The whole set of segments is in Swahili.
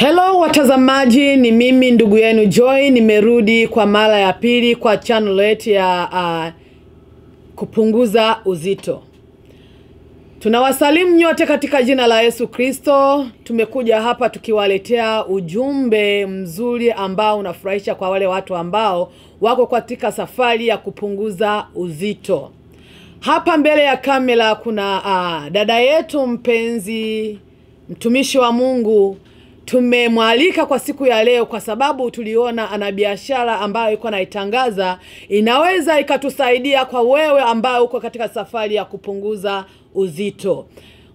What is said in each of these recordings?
Hello watazamaji, ni mimi ndugu yenu Joy, nimerudi kwa mara ya pili kwa channel yetu ya kupunguza uzito. Tunawasalimu nyote katika jina la Yesu Kristo. Tumekuja hapa tukiwaletea ujumbe mzuri ambao unafurahisha kwa wale watu ambao wako katika safari ya kupunguza uzito. Hapa mbele ya kamera kuna dada yetu mpenzi, mtumishi wa Mungu. Tumemwalika kwa siku ya leo kwa sababu tuliona ana biashara ambayo iko anaitangaza, inaweza ikatusaidia kwa wewe ambaye uko katika safari ya kupunguza uzito.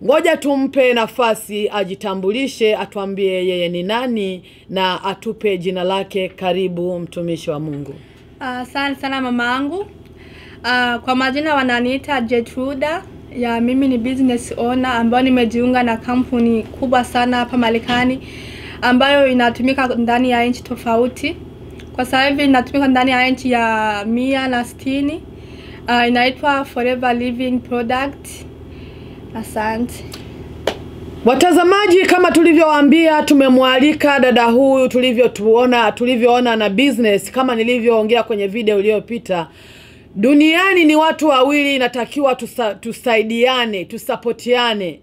Ngoja tumpe nafasi ajitambulishe, atuambie yeye ni nani na atupe jina lake. Karibu mtumishi wa Mungu. Asante sana mama yangu. Kwa majina wananiita Jetruda. Ya mimi ni business owner ambayo nimejiunga na kampuni kubwa sana hapa Marekani ambayo inatumika ndani ya nchi tofauti. Kwa sasa hivi inatumika ndani ya nchi ya 160. Inaitwa Forever Living Product. Asante. Watazamaji, kama tulivyowaambia, tumemwalika dada huyu tulivyoona na business kama nilivyoongea kwenye video iliyopita. Duniani ni watu wawili, inatakiwa tusaidiane, tusapotiane.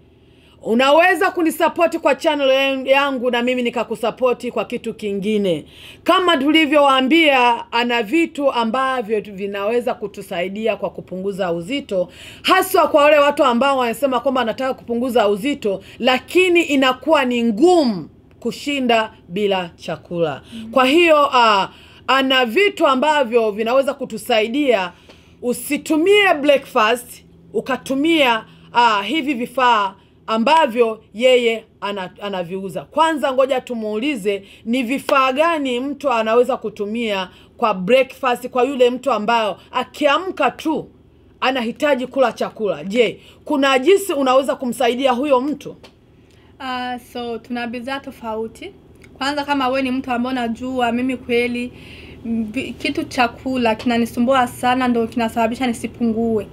Unaweza kunisapoti kwa channel yangu na mimi nikakusapoti kwa kitu kingine. Kama tulivyowaambia, ana vitu ambavyo vinaweza kutusaidia kwa kupunguza uzito, haswa kwa wale watu ambao wanasema kwamba anataka kupunguza uzito lakini inakuwa ni ngumu kushinda bila chakula. Kwa hiyo ana vitu ambavyo vinaweza kutusaidia. Usitumie breakfast ukatumia hivi vifaa ambavyo yeye anaviuza. Kwanza ngoja tumuulize ni vifaa gani mtu anaweza kutumia kwa breakfast, kwa yule mtu ambayo akiamka tu anahitaji kula chakula. Je, kuna jinsi unaweza kumsaidia huyo mtu? So tuna bidhaa tofauti. Kwanza kama we ni mtu ambaye unajua mimi kweli kitu chakula kinanisumbua sana ndio kinasababisha nisipungue,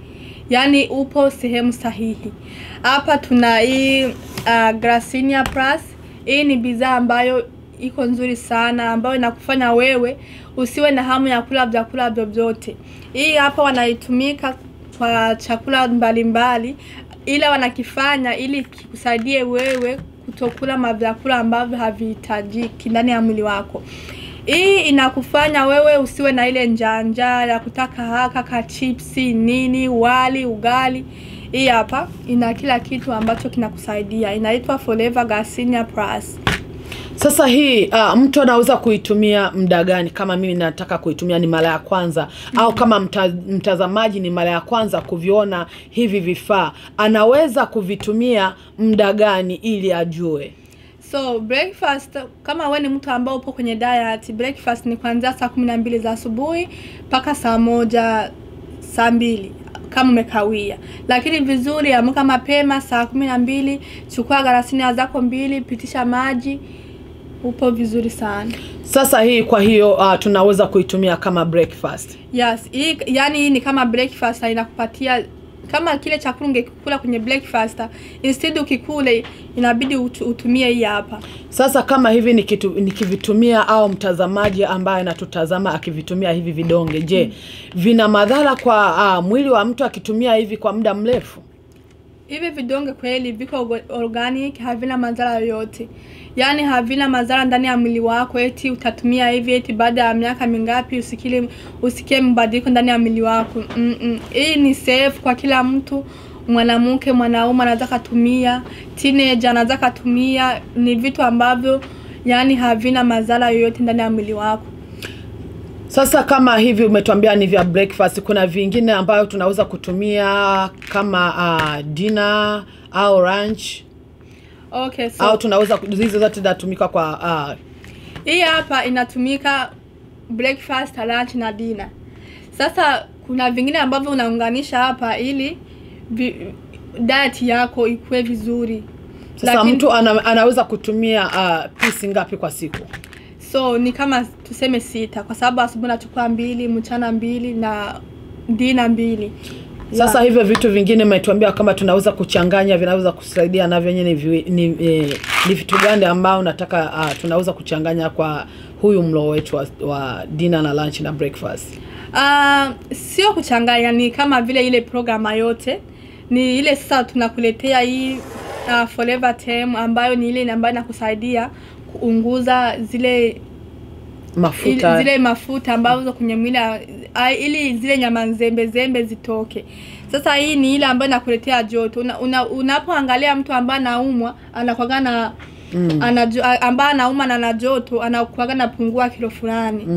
yaani upo sehemu sahihi. Hapa tuna hii Garcinia Plus. Hii ni bidhaa ambayo iko nzuri sana, ambayo inakufanya wewe usiwe na hamu ya kula vyakula vyovyote. Hii hapa wanaitumika kwa chakula mbalimbali, ila wanakifanya ili kikusaidie wewe kutokula mavyakula ambavyo havihitajiki ndani ya mwili wako. Hii inakufanya wewe usiwe na ile njaa ya kutaka haka ka chipsi nini, wali, ugali. Hii hapa ina kila kitu ambacho kinakusaidia. Inaitwa Forever Garcinia Plus. Sasa hii mtu anaweza kuitumia muda gani? Kama mimi nataka kuitumia ni mara ya kwanza, au kama mtazamaji ni mara ya kwanza kuviona hivi vifaa, anaweza kuvitumia muda gani ili ajue? So breakfast, kama wewe ni mtu ambao upo kwenye diet, breakfast ni kuanzia saa 12 za asubuhi mpaka saa 1, saa 2 kama umekawia. Lakini vizuri amka mapema saa 12, chukua Garcinia zako 2, pitisha maji, upo vizuri sana. Sasa hii kwa hiyo tunaweza kuitumia kama breakfast. Yes, hii yani hii ni kama breakfast, inakupatia kama kile chakula ungekula kwenye breakfast, instead ukikule inabidi utumie hii hapa. Sasa kama hivi nikivitumia au mtazamaji ambaye anatutazama akivitumia hivi vidonge, je, vina madhara kwa mwili wa mtu akitumia hivi kwa muda mrefu? Hivi vidonge kweli viko organic, havina madhara yoyote. Yaani havina madhara ndani ya mwili wako eti utatumia hivi eti baada ya miaka mingapi usikie mabadiliko ndani ya mwili wako. Hii ni safe kwa kila mtu, mwanamke, mwanaume anaweza kutumia, teenager anaweza kutumia. Ni vitu ambavyo yani havina madhara yoyote ndani ya mwili wako. Sasa kama hivi umetuambia ni vya breakfast, kuna vingine ambayo tunaweza kutumia kama dinner au lunch? Okay, so au tunaweza hizo zote zinatumika kwa hii hapa inatumika breakfast, lunch na dinner. Sasa kuna vingine ambavyo unaunganisha hapa ili diet yako ikue vizuri. Sasa lakini, mtu anaweza kutumia pisi ngapi kwa siku? So ni kama tuseme 6, kwa sababu asubuhi nachukua 2, mchana 2 na dinner 2. Sasa hivyo vitu vingine umetuambia kama tunaweza kuchanganya, vinaweza kusaidia na vyenyewe ni vitu gani ambao unataka tunaweza kuchanganya kwa huyu mlo wetu wa dinner na lunch na breakfast? Sio kuchanganya, ni kama vile ile programa yote. Ni ile sasa tunakuletea hii Forever Tem ambayo ni ile ambayo inakusaidia kuunguza zile mafuta, zile mafuta ambazo kwenye mwili, ili zile nyama zembe zitoke. Sasa hii ni ile ambayo inakuletea joto. Unapoangalia mtu ambaye anaumwa anakuwa na ambaye anauma na ana joto, anakuwa na pungua kilo fulani.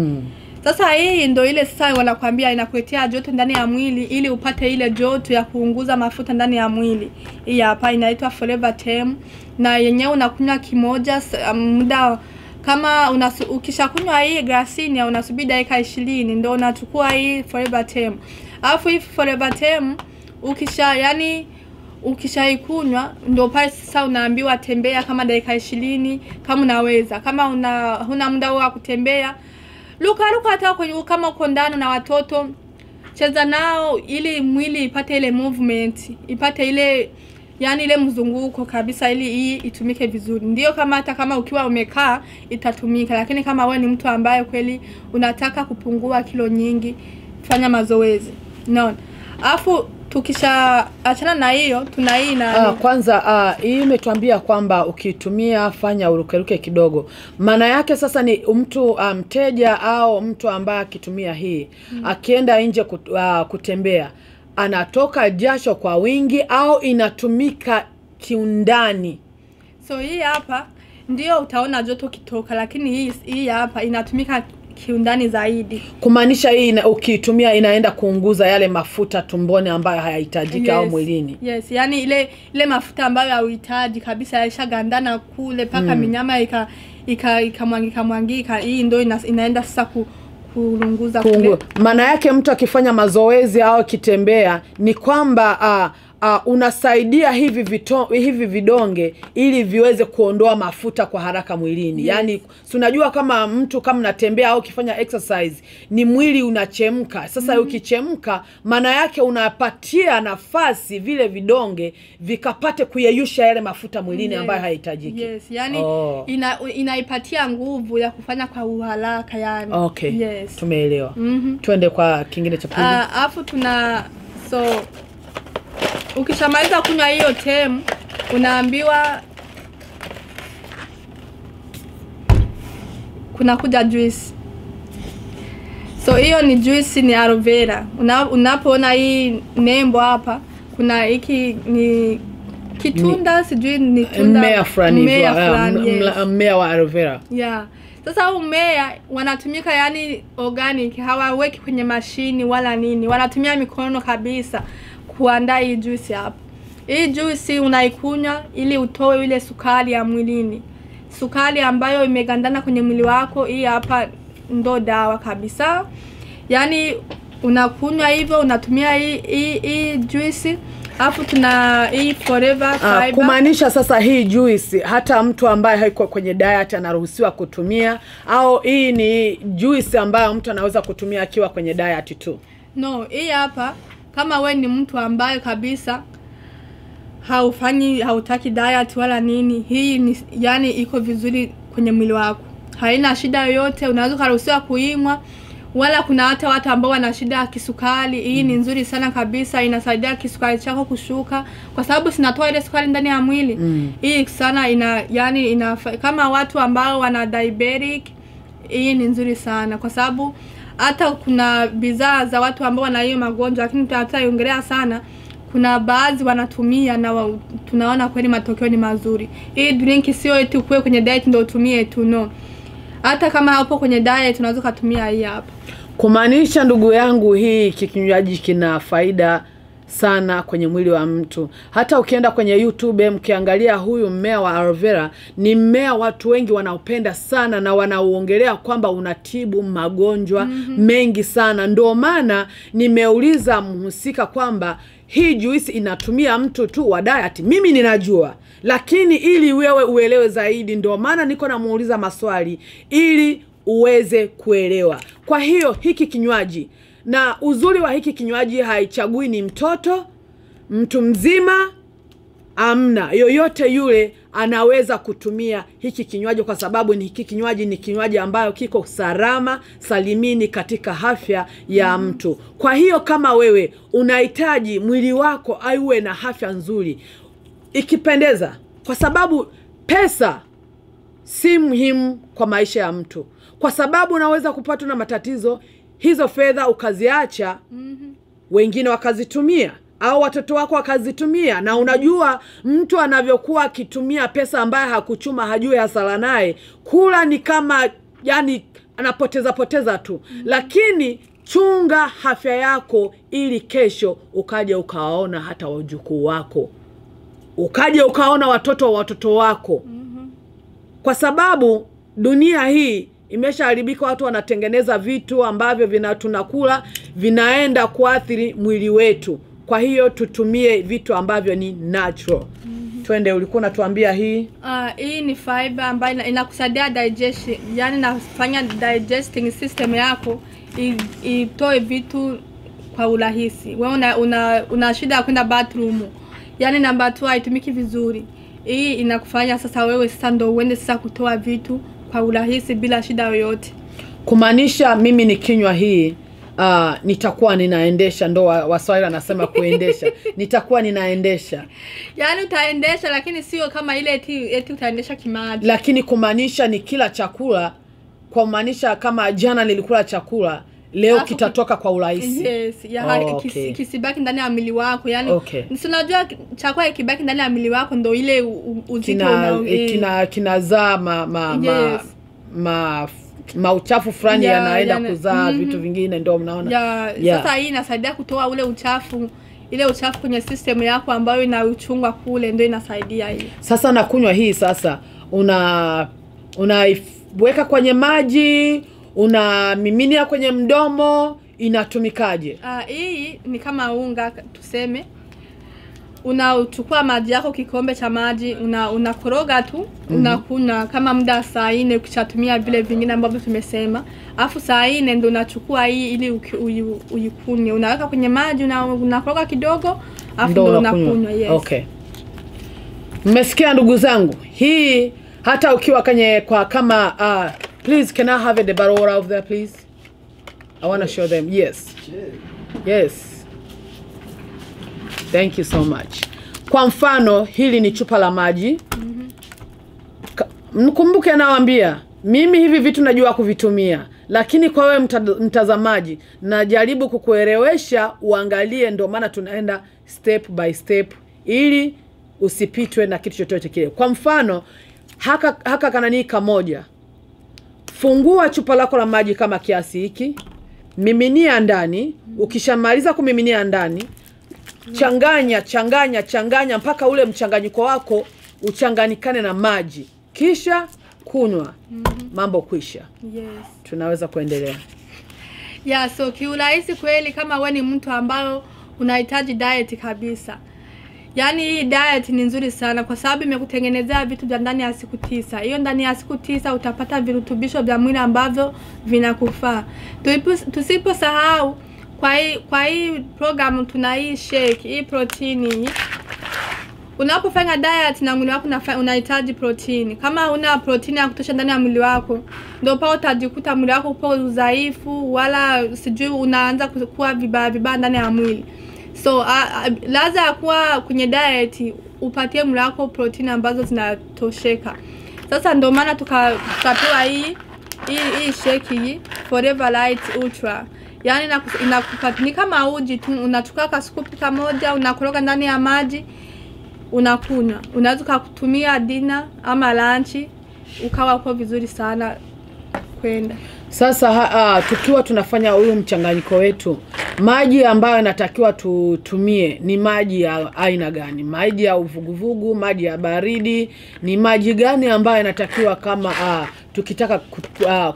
Sasa hii ndio ile sasa wanakuambia inakuletea joto ndani ya mwili ili upate ile joto ya kuunguza mafuta ndani ya mwili. Hii hapa inaitwa Forever Tem, na yenyewe unakunywa kimoja muda kama ukishakunywa hii glasini unasubiri dakika 20 ndio unachukua hii Forever Tem. Alafu hii Forever Tem ukishaikunywa ndio pale sasa unaambiwa tembea kama dakika 20 kama unaweza. Kama huna muda wa kutembea, luka hata kwenye kama uko ndani na watoto, cheza nao ili mwili ipate ile movement, ipate ile yani ile mzunguko kabisa ili hii itumike vizuri. Ndio kama hata kama ukiwa umekaa itatumika, lakini kama wewe ni mtu ambaye kweli unataka kupungua kilo nyingi, fanya mazoezi. Naona. Alafu tukisha achana na hiyo, tuna hii na kwanza hii imetuambia kwamba ukitumia fanya urukeruke kidogo. Maana yake sasa ni mtu mteja au mtu ambaye akitumia hii akienda nje kutembea anatoka jasho kwa wingi au inatumika kiundani? So hii hapa ndio utaona joto kitoka, lakini hii hapa inatumika kiundani zaidi. Kumaanisha hii ukitumia inaenda kuunguza yale mafuta tumboni ambayo hayahitajiki au mwilini. Yes, yani ile mafuta ambayo hauhitaji kabisa yashagandana kule paka minyama ikamwangika mwangika. Hii ndio inaenda sasa kulunguza kule. Maana yake mtu akifanya mazoezi au akitembea ni kwamba unasaidia hivi vidonge ili viweze kuondoa mafuta kwa haraka mwilini. Yes. Yani si unajua kama mtu kama unatembea au ukifanya exercise ni mwili unachemka. Sasa ukichemka maana yake unapatia nafasi vile vidonge vikapate kuyeyusha yale mafuta mwilini ambayo hayahitajiki. Yes, yani inaipatia nguvu ya kufanya kwa uharaka yani. Okay. Yes. Tumeelewa. Twende kwa kingine cha pili. Alafu tuna ukishamaliza kunywa hiyo tem unaambiwa kuna kuja juice. So hiyo ni juice, ni aloe vera. Unapoona hii nembo hapa kuna hiki ni kitunda, sijui ni tunda, mmea fulani, mmea wa aloe vera. Yeah. Sasa huu mmea wanatumika yani organic, hawaweki kwenye mashini wala nini, wanatumia mikono kabisa kuandaa hii juice hapa. Hii juice unaikunywa ili utoe ile sukari ya mwilini, sukari ambayo imegandana kwenye mwili wako. Hii hapa ndo dawa kabisa. Yani unakunywa hivyo, unatumia hii juice. Alafu tuna hii Forever Fiber. Kumaanisha sasa hii juice hata mtu ambaye haiko kwenye diet anaruhusiwa kutumia, au hii ni juice ambayo mtu anaweza kutumia akiwa kwenye diet tu? No, hii hapa kama we ni mtu ambaye kabisa hautaki diet wala nini, hii ni yani iko vizuri kwenye mwili wako. Haina shida yoyote, unaweza kuruhusiwa kuinywa. Wala kuna hata watu ambao wana shida ya kisukari, hii ni nzuri sana kabisa, inasaidia kisukari chako kushuka kwa sababu sinatoa ile sukari ndani ya mwili. Hii sana ina kama watu ambao wana diabetic, hii ni nzuri sana kwa sababu hata kuna bidhaa za watu ambao wana hiyo magonjwa, lakini tutaiongelea sana. Kuna baadhi wanatumia na tunaona kweli matokeo ni mazuri. Hii drink sio eti ukue kwenye diet ndio utumie tu, no. Hata kama hapo kwenye diet unaweza kutumia hii hapa. Kumaanisha ndugu yangu, hii kinywaji kina faida sana kwenye mwili wa mtu. Hata ukienda kwenye YouTube mkiangalia huyu mmea wa aloe vera, ni mmea watu wengi wanaupenda sana na wanauongelea kwamba unatibu magonjwa mengi sana. Ndio maana nimeuliza mhusika kwamba hii juisi inatumia mtu tu wa diet. Mimi ninajua, lakini ili wewe uelewe zaidi ndio maana niko namuuliza maswali ili uweze kuelewa. Kwa hiyo hiki kinywaji Na uzuri wa hiki kinywaji haichagui ni mtoto, mtu mzima, amna yoyote yule anaweza kutumia hiki kinywaji, kwa sababu ni hiki kinywaji ni kinywaji ambayo kiko salama salimini katika afya ya mtu. Kwa hiyo kama wewe unahitaji mwili wako aiwe na afya nzuri ikipendeza, kwa sababu pesa si muhimu kwa maisha ya mtu, kwa sababu unaweza kupatwa na matatizo, hizo fedha ukaziacha, wengine wakazitumia au watoto wako wakazitumia. Na unajua mtu anavyokuwa akitumia pesa ambaye hakuchuma, hajui hasara naye kula, ni kama yani anapoteza poteza tu. Lakini chunga afya yako ili kesho ukaje ukaona hata wajukuu wako, ukaje ukaona watoto wa watoto wako. Kwa sababu dunia hii imeshaharibika, watu wanatengeneza vitu ambavyo tunakula vinaenda kuathiri mwili wetu. Kwa hiyo tutumie vitu ambavyo ni natural. Twende, ulikuwa unatuambia hii? Hii ni fiber ambayo inakusaidia digestion, yani inafanya digesting system yako itoe vitu kwa urahisi. Wewe una shida ya kwenda bathroom, yani namba 2 haitumiki vizuri. Hii inakufanya sasa wewe sasa ndo uende sasa kutoa vitu kwa urahisi bila shida yoyote. Kumaanisha mimi nikinywa hii nitakuwa ninaendesha, ndo Waswahili wanasema kuendesha. Nitakuwa ninaendesha. Yaani utaendesha, lakini sio kama ile eti utaendesha kimaji. Lakini kumaanisha ni kila chakula, kumaanisha kama jana nilikula chakula, leo kitatoka kwa urahisi. Yes, ya kisibaki ndani ya mwili wako. Yaani si unajua chakula ikibaki ndani ya mwili wako ndo ile uzito kinazaa mauchafu fulani yanaenda kuzaa vitu vingine, ndio mnaona. Sasa hii inasaidia kutoa ule uchafu, ile uchafu kwenye system yako ambayo inauchungwa kule, ndio inasaidia hii. Sasa nakunywa hii sasa, unaiweka kwenye maji, unamiminia kwenye mdomo, inatumikaje? Hii ni kama unga tuseme. Unachukua maji yako, kikombe cha maji, unakoroga tu, unakunywa kama muda saa 4 ukishatumia vile vingine ambavyo tumesema. Alafu saa 4 ndio unachukua hii ili uikunywe. Unaweka kwenye maji, unakoroga kidogo, alafu ndio unakunywa. Yes. Okay. Mmesikia ndugu zangu? Hii hata ukiwa kwenye kwa kama please can I have the bottle out there please? I want to show them. Yes. Yes. Thank you so much. Kwa mfano hili ni chupa la maji. Mkumbuke nawaambia, mimi hivi vitu najua kuvitumia, lakini kwa wewe mtazamaji najaribu kukuelewesha uangalie, ndio maana tunaenda step by step ili usipitwe na kitu chochote kile. Kwa mfano haka kanani kamoja. Fungua chupa lako la maji kama kiasi hiki, miminia ndani. Ukishamaliza kumiminia ndani, changanya changanya changanya mpaka ule mchanganyiko wako uchanganyikane na maji, kisha kunywa. Mambo kwisha. Yes. Tunaweza kuendelea. So kiurahisi kweli, kama wewe ni mtu ambayo unahitaji diet kabisa. Yaani hii diet ni nzuri sana kwa sababu imekutengenezea vitu vya ndani ya siku 9. Hiyo ndani ya siku 9 utapata virutubisho vya mwili ambavyo vinakufaa. Tusiposahau kwa hii program tuna hii shake, hii protini. Unapofanya diet na mwili wako unahitaji protini. Kama una protini ya kutosha ndani ya mwili wako, ndio pao utajikuta mwili wako upo udhaifu, wala sijui unaanza kuwa vibaya vibaya ndani ya mwili. So lazima kuwa kwenye diet upatie mwili wako protini ambazo zinatosheka. Sasa ndio maana tukapewa hii shake hii Forever Light Ultra. Yaani ni kama uji tu, unachukua kaskupu kamoja, unakoroga ndani ya maji, unakunywa. Unaweza kutumia dinner ama lunch, ukawa uko vizuri sana kwenda. Sasa tukiwa tunafanya huyu mchanganyiko wetu, maji ambayo natakiwa tutumie ni maji ya aina gani? Maji ya uvuguvugu, maji ya baridi, ni maji gani ambayo yanatakiwa kama tukitaka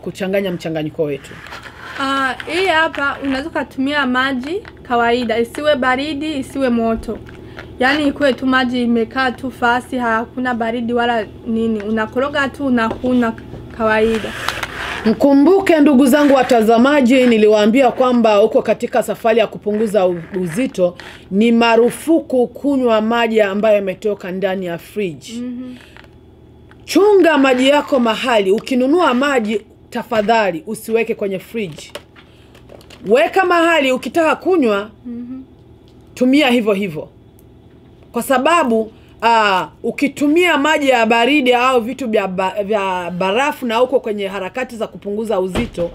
kuchanganya mchanganyiko wetu? Hii hapa unaweza kutumia maji kawaida, isiwe baridi, isiwe moto. Yaani ikuwe tu maji imekaa tu fasi, hakuna baridi wala nini. Unakoroga tu unakunywa kawaida. Mkumbuke ndugu zangu watazamaji, niliwaambia kwamba uko katika safari ya kupunguza uzito, ni marufuku kunywa maji ambayo yametoka ndani ya fridge. Chunga maji yako mahali. Ukinunua maji tafadhali usiweke kwenye fridge. Weka mahali ukitaka kunywa, tumia hivyo hivyo. Kwa sababu ukitumia maji ya baridi au vitu vya barafu na uko kwenye harakati za kupunguza uzito,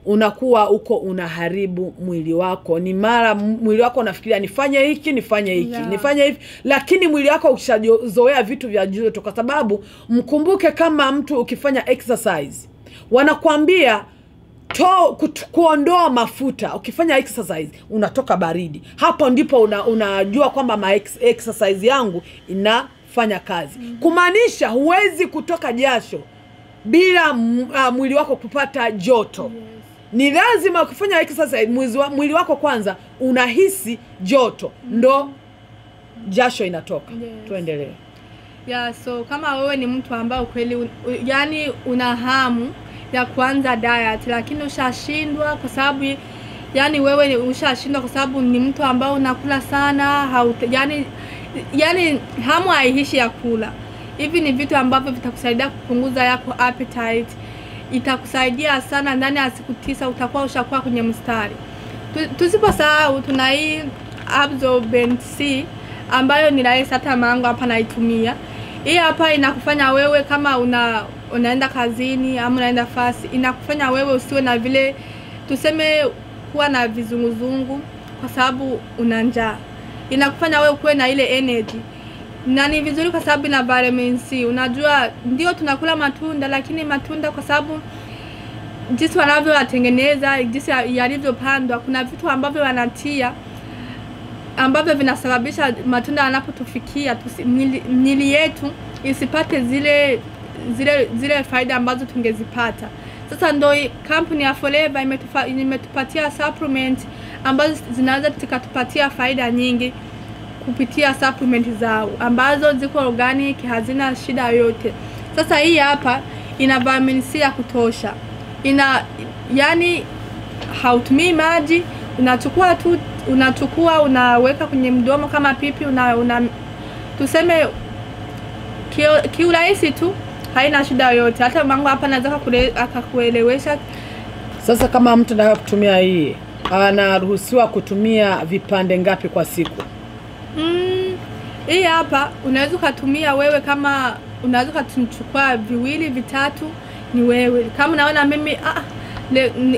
unakuwa uko unaharibu mwili wako. Ni mara mwili wako unafikiria nifanye hiki, nifanye hiki, nifanye hivi, lakini mwili wako ukishazoea vitu vya joto. Kwa sababu mkumbuke, kama mtu ukifanya exercise wanakuambia kuondoa mafuta. Ukifanya exercise unatoka baridi. Hapo ndipo unajua kwamba ma exercise yangu inafanya kazi. Kumaanisha huwezi kutoka jasho bila mwili wako kupata joto. Ni lazima ukifanya exercise mwili wako kwanza unahisi joto, ndo jasho inatoka. Tuendelee. Yeah, so kama wewe ni mtu ambao kweli yani una hamu ya kuanza diet lakini ushashindwa kwa sababu yani wewe ushashindwa kwa sababu ni mtu ambao unakula sana, yani hamu haiishi ya kula. Hivi ni vitu ambavyo vitakusaidia kupunguza yako appetite. Itakusaidia sana, ndani ya siku 9 utakuwa ushakuwa kwenye mstari. Tusiposahau tuna hii Absorbent C ambayo ni rahisi, hata mango hapa naitumia. Hii hapa inakufanya wewe kama unaenda kazini ama unaenda fasi, inakufanya wewe usiwe na vile tuseme kuwa na vizunguzungu kwa sababu una njaa. Inakufanya wewe kuwe na ile energy. Na ni vizuri kwa sababu ina vitamin C. Unajua ndio tunakula matunda, lakini matunda kwa sababu jinsi wanavyoyatengeneza, jinsi yalivyopandwa, kuna vitu ambavyo wanatia ambavyo vinasababisha matunda yanapotufikia miili yetu isipate zile faida ambazo tungezipata. Sasa ndo kampuni ya Forever imetupatia supplement ambazo zinaweza zikatupatia faida nyingi kupitia supplement zao ambazo ziko organic, hazina shida yoyote. Sasa hii hapa ina vitamin C ya kutosha. Ina yani hautumii maji, unachukua tu, unachukua unaweka kwenye mdomo kama pipi, una tuseme kiurahisi tu, haina shida yoyote. Hata mangu hapa naweza akakuelewesha. Sasa kama mtu anataka kutumia hii, anaruhusiwa kutumia vipande ngapi kwa siku? Hii hapa unaweza kutumia wewe, kama unaweza kuchukua viwili vitatu, ni wewe. Kama unaona mimi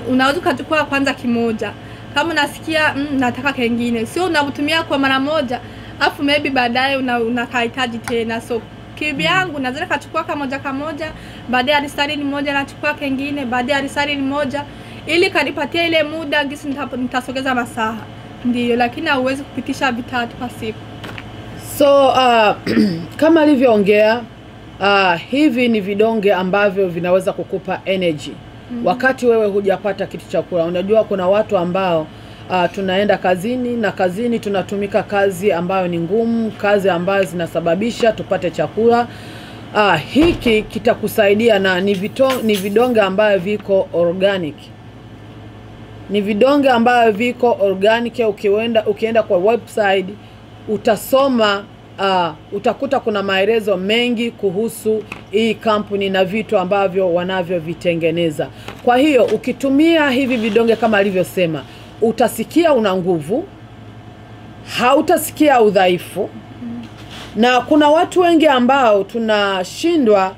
unaweza kuchukua kwanza kimoja. Kama unasikia nataka kengine, sio unatumia kwa mara moja afu maybe baadaye unakahitaji tena. So kivyangu naweza kuchukua kamoja kamoja, baadaye alisari ni moja nachukua kengine, baadaye alisari ni moja, ili kanipatia ile muda gisi nitasogeza masaha. Ndiyo, lakini hauwezi kupitisha vitatu kwa siku. So kama alivyoongea, hivi ni vidonge ambavyo vinaweza kukupa energy wakati wewe hujapata kitu cha kula. Unajua kuna watu ambao tunaenda kazini, na kazini tunatumika kazi ambayo ni ngumu, kazi ambayo zinasababisha tupate chakula. Hiki kitakusaidia, na ni vidonge ambavyo viko organic. Ni vidonge ambavyo viko organic. Ukienda kwa website utasoma, utakuta kuna maelezo mengi kuhusu hii kampuni na vitu ambavyo wanavyovitengeneza. Kwa hiyo ukitumia hivi vidonge kama alivyosema, utasikia una nguvu, hautasikia udhaifu. Na kuna watu wengi ambao tunashindwa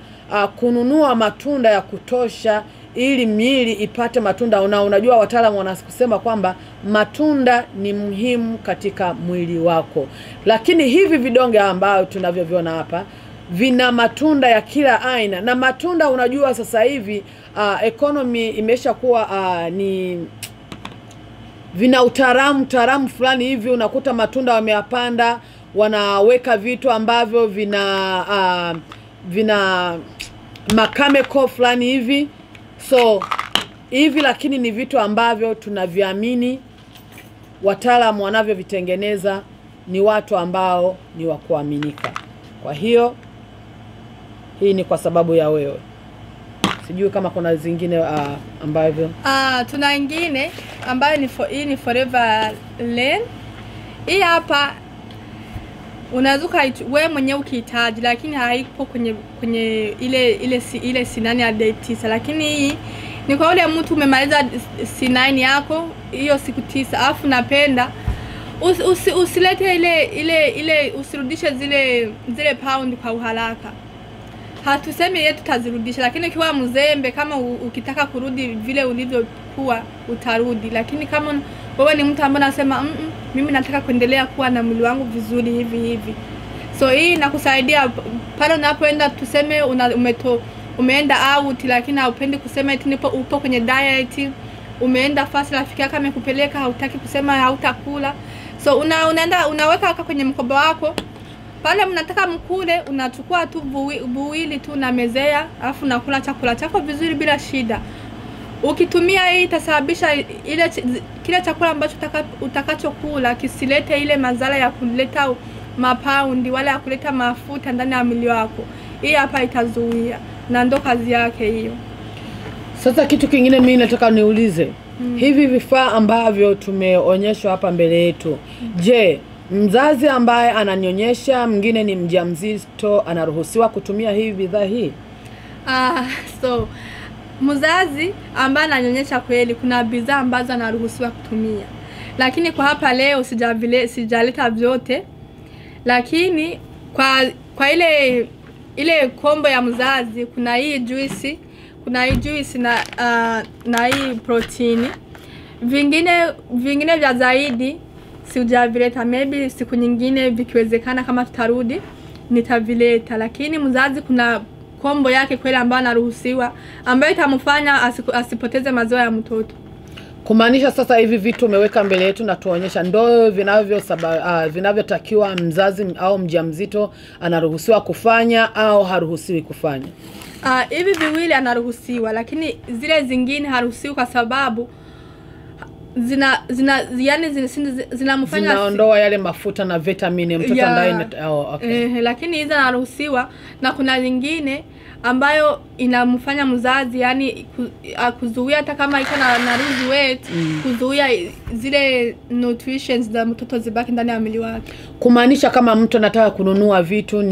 kununua matunda ya kutosha ili miili ipate matunda. Unajua wataalamu wanasema kwamba matunda ni muhimu katika mwili wako. Lakini hivi vidonge ambao tunavyoviona hapa vina matunda ya kila aina. Na matunda unajua sasa hivi economy imeshakuwa ni vina utaalamu fulani hivi. Unakuta matunda wameyapanda, wanaweka vitu ambavyo vina makameko fulani hivi. So hivi lakini ni vitu ambavyo tunaviamini wataalamu wanavyovitengeneza ni watu ambao ni wa kuaminika. Kwa hiyo hii ni kwa sababu ya wewe. Sijui kama kuna zingine ambavyo Tuna ingine ambayo ni hii ni Forever Lane. Hii hapa unaweza wewe mwenyewe ukihitaji, lakini haipo kwenye ile C9 ya day 9, lakini hii ni kwa ule mtu umemaliza C9 yako hiyo siku 9, afu napenda usilete ile usirudishe zile pound kwa uharaka. Hatusemi yetu tutazirudisha, lakini ukiwa mzembe kama ukitaka kurudi vile ulivyokuwa utarudi. Lakini kama wewe ni mtu ambaye unasema mimi nataka kuendelea kuwa na mwili wangu vizuri hivi hivi, so hii inakusaidia pale unapoenda, tuseme umeenda out lakini haupendi kusema eti nipo upo kwenye diet, umeenda fast rafiki yako amekupeleka, hautaki kusema hautakula, so unaenda unaweka kwenye mkoba wako pale mnataka mkule, unachukua tu buwili tu na mezea, alafu unakula chakula chako vizuri bila shida. Ukitumia hii itasababisha ile kile chakula ambacho utakachokula kisilete ile madhara ya kuleta mapaundi wala ya kuleta mafuta ndani ya mwili wako. Hii hapa itazuia, na ndo kazi yake hiyo. Sasa kitu kingine mimi nataka niulize. Hivi vifaa ambavyo tumeonyeshwa hapa mbele yetu, je, mzazi ambaye ananyonyesha, mwingine ni mjamzito, anaruhusiwa kutumia hii bidhaa hii? So mzazi ambaye ananyonyesha kweli kuna bidhaa ambazo anaruhusiwa kutumia, lakini kwa hapa leo sijaleta vyote, lakini kwa ile kombo ya mzazi kuna hii juisi, na hii protini. Vingine vya zaidi sijavileta, maybe siku nyingine vikiwezekana kama tutarudi nitavileta, lakini mzazi kuna kombo yake kweli ambayo anaruhusiwa, ambayo itamfanya asipoteze maziwa ya mtoto. Kumaanisha sasa hivi vitu umeweka mbele yetu na tuonyesha ndio vinavyotakiwa mzazi au mjamzito anaruhusiwa kufanya au haruhusiwi kufanya. Hivi viwili anaruhusiwa, lakini zile zingine haruhusiwi kwa sababu zinamfanya zinaondoa yale mafuta na vitamini mtoto ndani. Okay. Lakini hizo anaruhusiwa, na kuna zingine ambayo inamfanya mzazi yani kuzuia hata kama iko na lose weight, kuzuia zile nutritions za mtoto zibaki ndani ya mwili wake. Kumaanisha kama mtu anataka kununua vitu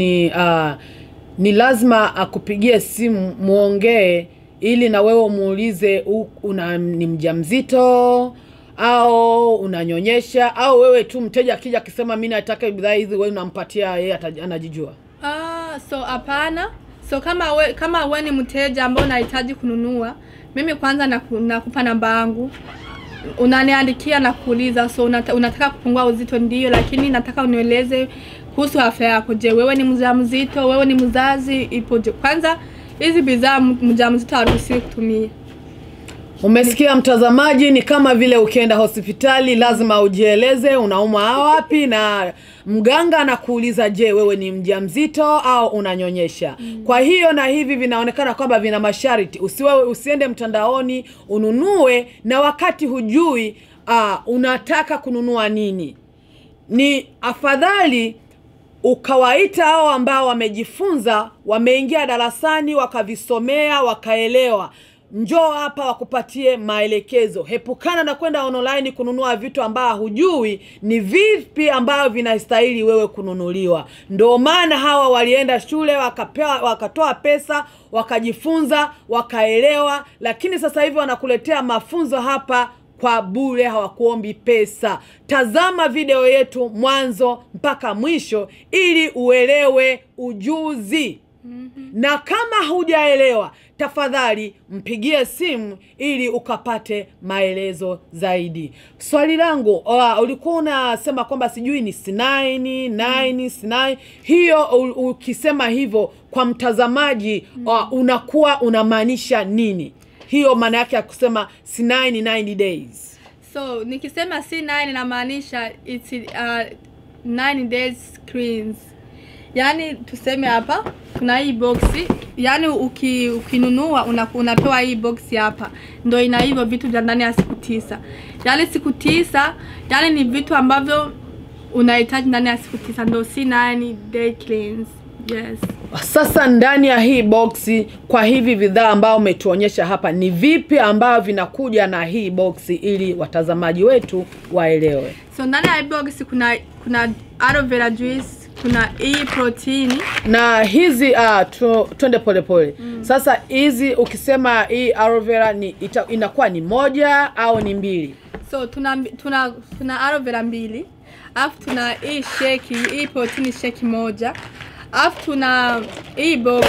ni lazima akupigie simu muongee, ili na wewe muulize una ni mjamzito au unanyonyesha, au wewe tu mteja akija akisema mimi nataka bidhaa hizi wewe unampatia yeye anajijua. So hapana. So kama we ni mteja ambaye unahitaji kununua, mimi kwanza nakupa namba yangu. Unaniandikia na kuuliza, so unataka kupungua uzito ndio, lakini nataka unieleze kuhusu afya yako. Je, wewe ni mjamzito? Wewe ni mzazi? Ipoje? Kwanza hizi bidhaa mjamzito haruhusiwi kutumia. Umesikia mtazamaji, ni kama vile ukienda hospitali lazima ujieleze unauma wapi, na mganga anakuuliza je, wewe ni mjamzito au unanyonyesha. Kwa hiyo na hivi vinaonekana kwamba vina masharti. Usiende mtandaoni ununue na wakati hujui unataka kununua nini. Ni afadhali ukawaita hao ambao wamejifunza, wameingia darasani, wakavisomea, wakaelewa. Njoo hapa wakupatie maelekezo. Hepukana na kwenda online kununua vitu ambao hujui ni vipi ambao vinastahili wewe kununuliwa. Ndio maana hawa walienda shule, wakapewa, wakatoa pesa, wakajifunza, wakaelewa, lakini sasa hivi wanakuletea mafunzo hapa kwa bure, hawakuombi pesa. Tazama video yetu mwanzo mpaka mwisho ili uelewe ujuzi. Na kama hujaelewa, tafadhali mpigie simu ili ukapate maelezo zaidi. Swali langu, ulikuwa unasema kwamba sijui ni C9, 9, C9. Hiyo ukisema hivyo kwa mtazamaji unakuwa unamaanisha nini? Hiyo maana yake ya kusema C9 90 days. So nikisema C9 inamaanisha it's 9 days screens. Yani tuseme hapa kuna hii box, yani ukinunua unapewa hii box hapa. Ndio ina hivyo vitu vya ndani ya siku 9. Yani siku 9, yani ni vitu ambavyo unahitaji ndani ya siku 9, ndio C9 day cleanse. Yes. Sasa ndani ya hii boksi, kwa hivi bidhaa ambao umetuonyesha hapa, ni vipi ambavyo vinakuja na hii boksi ili watazamaji wetu waelewe? So ndani ya hii box kuna aloe vera juice, kuna hii protein na hizi twende polepole. Sasa hizi ukisema hii aloe vera ni inakuwa ni moja au ni mbili? So tuna aloe vera mbili, alafu tuna hii shake, hii protein shake moja. Alafu tuna hii box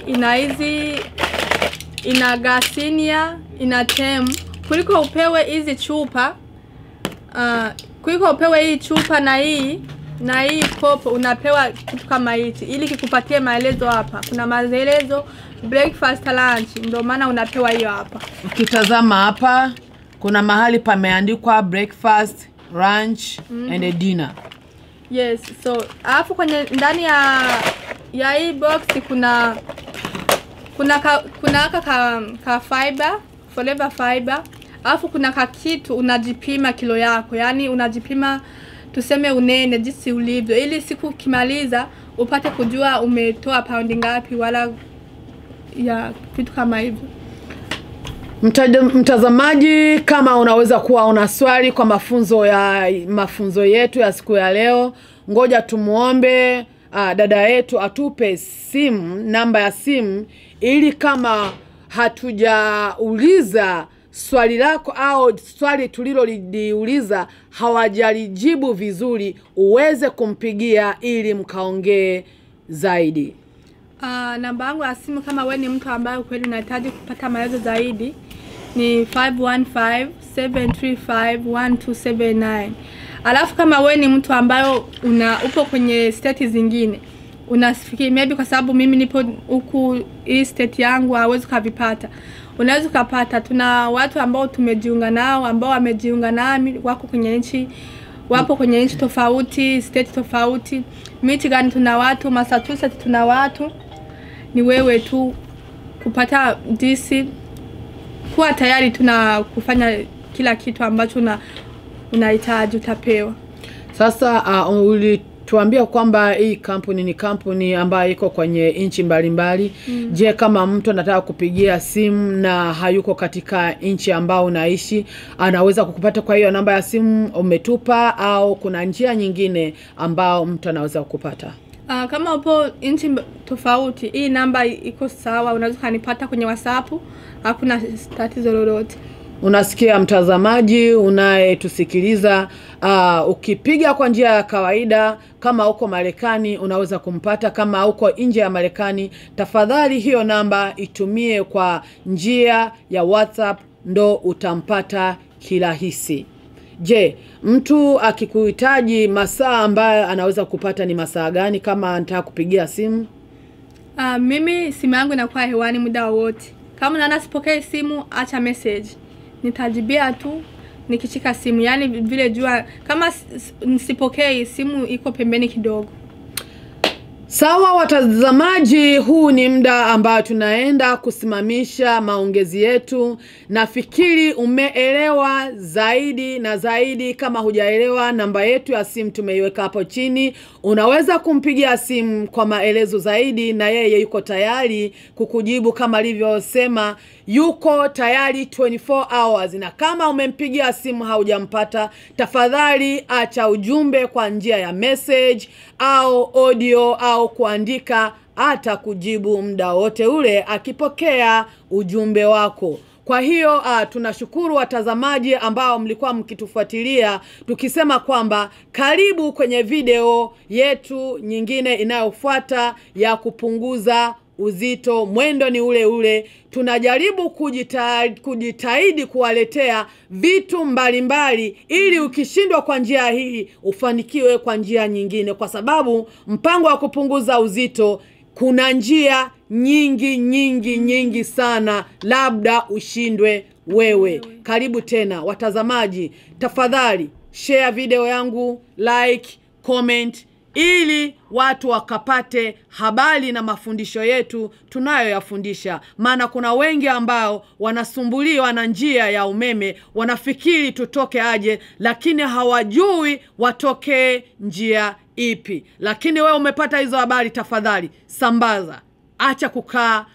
ina hizi, ina gasinia, ina tem. Kuliko upewe hizi chupa, kuliko upewe hii chupa na hii kopo, unapewa kitu kama hichi ili kikupatie maelezo hapa. Kuna maelezo breakfast, lunch, ndio maana unapewa hiyo hapa. Ukitazama hapa kuna mahali pameandikwa breakfast, lunch and dinner. Yes, so alafu kwenye ndani ya hii box kuna ka fiber, forever fiber. Alafu kuna ka kitu unajipima kilo yako, yani unajipima tuseme unene jinsi ulivyo, ili siku ukimaliza upate kujua umetoa paundi ngapi wala ya kitu kama hivyo. Mtazamaji, kama unaweza kuwa una swali kwa mafunzo yetu ya siku ya leo, ngoja tumuombe dada yetu atupe simu, namba ya simu, ili kama hatujauliza swali lako au swali tuliloliuliza hawajalijibu vizuri, uweze kumpigia ili mkaongee zaidi. Namba yangu ya simu kama wewe ni mtu ambaye kweli unahitaji kupata maelezo zaidi ni 515-735-1279. Alafu kama wewe ni mtu ambaye upo kwenye state zingine, unafikiri maybe kwa sababu mimi nipo huku hii state yangu hawezi kuvipata, unaweza kupata. Tuna watu ambao tumejiunga nao, ambao wamejiunga nami, wako kwenye nchi, wapo kwenye nchi tofauti, state tofauti. Michigan tuna watu, Massachusetts tuna watu. Ni wewe tu kupata DC, kuwa tayari tuna kufanya kila kitu ambacho unahitaji utapewa. Sasa ulituambia kwamba hii kampuni ni kampuni ambayo iko kwenye nchi mbalimbali. Je, kama mtu anataka kupigia simu na hayuko katika nchi ambao unaishi, anaweza kukupata kwa hiyo namba ya simu umetupa, au kuna njia nyingine ambao mtu anaweza kukupata? Kama upo nchi tofauti, hii namba iko sawa, unaweza kunipata kwenye WhatsApp, hakuna tatizo lolote. Unasikia mtazamaji unayetusikiliza, ukipiga kwa njia ya kawaida, kama uko Marekani unaweza kumpata, kama uko nje ya Marekani tafadhali hiyo namba itumie kwa njia ya WhatsApp, ndo utampata kirahisi. Je, mtu akikuhitaji masaa ambayo anaweza kupata ni masaa gani kama anataka kupigia simu? Mimi simu yangu inakuwa hewani muda wote. Kama unaona sipokei simu, acha message. Nitajibia tu nikishika simu. Yani vile jua kama nisipokei simu iko pembeni kidogo. Sawa watazamaji, huu ni muda ambao tunaenda kusimamisha maongezi yetu. Nafikiri umeelewa zaidi na zaidi. Kama hujaelewa, namba yetu ya simu tumeiweka hapo chini. Unaweza kumpigia simu kwa maelezo zaidi, na yeye yuko tayari kukujibu. Kama alivyosema, yuko tayari 24 hours. Na kama umempigia simu haujampata, tafadhali acha ujumbe kwa njia ya message au audio au kuandika, hata kujibu muda wote ule akipokea ujumbe wako. Kwa hiyo tunashukuru watazamaji ambao mlikuwa mkitufuatilia, tukisema kwamba karibu kwenye video yetu nyingine inayofuata ya kupunguza uzito. Mwendo ni ule ule, tunajaribu kujitahidi kuwaletea vitu mbalimbali ili ukishindwa kwa njia hii ufanikiwe kwa njia nyingine, kwa sababu mpango wa kupunguza uzito kuna njia nyingi nyingi nyingi sana, labda ushindwe wewe. Karibu tena watazamaji, tafadhali share video yangu, like, comment, ili watu wakapate habari na mafundisho yetu tunayoyafundisha. Maana kuna wengi ambao wanasumbuliwa na njia ya umeme, wanafikiri tutoke aje, lakini hawajui watoke njia ipi. Lakini wewe umepata hizo habari, tafadhali sambaza, acha kukaa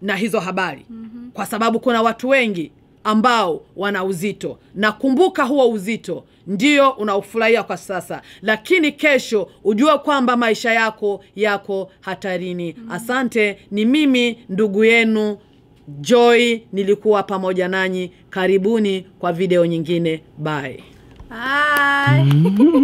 na hizo habari. Kwa sababu kuna watu wengi ambao wana uzito, na kumbuka huo uzito ndio unaufurahia kwa sasa, lakini kesho ujue kwamba maisha yako yako hatarini. Asante. Ni mimi ndugu yenu Joy, nilikuwa pamoja nanyi. Karibuni kwa video nyingine. Bye. Bye.